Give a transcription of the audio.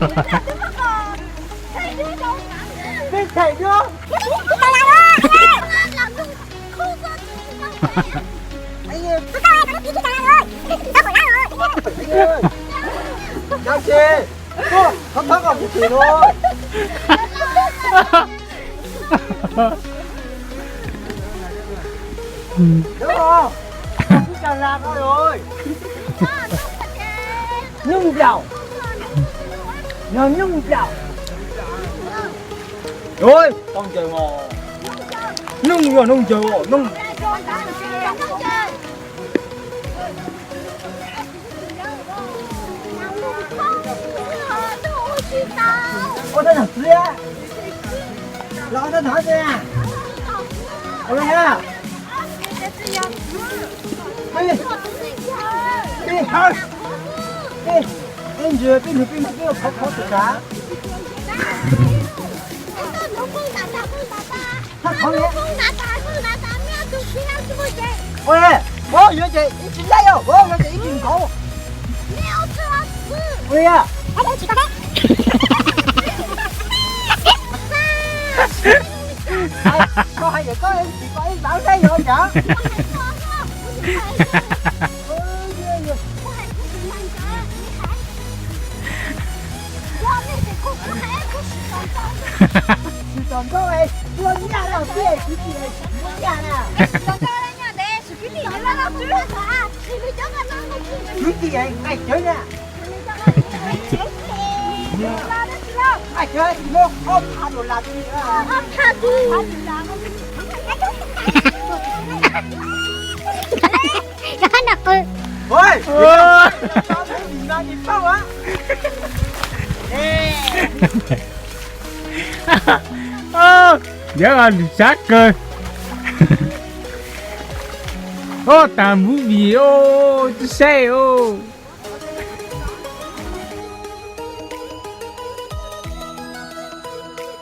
Peb them duab. Dab tsi? Thov thov kom kuv tim no. Nyob os, kuv cov lag ko os. Nyuj nplaum. Yog nyuj nplaum. Ua, tau ncaws os. Noog, yog noog ncaws os, noog. Ua tau nag xwb, los ua tau nag xwb. Ua li ha. Peb, peb, peb, peb ntsws peb nug peb nug peb ua khov khov tus kav. Thaj khov li. Ua, ua yuav ces ib tsis laij os, ua yuav ces ib tsis nkaus. Ua li. Koj hais tias koj tsis koj ib ntav laij yog cas? Tsis tau ntaub, tua nyaj los tiag, kwv tij, tua nyaj na. Kwv tij, nqaij cawv na. Nqaij cawv tsis muaj ob phav dollar li. Oi, ua, nyob lwm sab kawg. Oj, tag movie os, tsis saib os.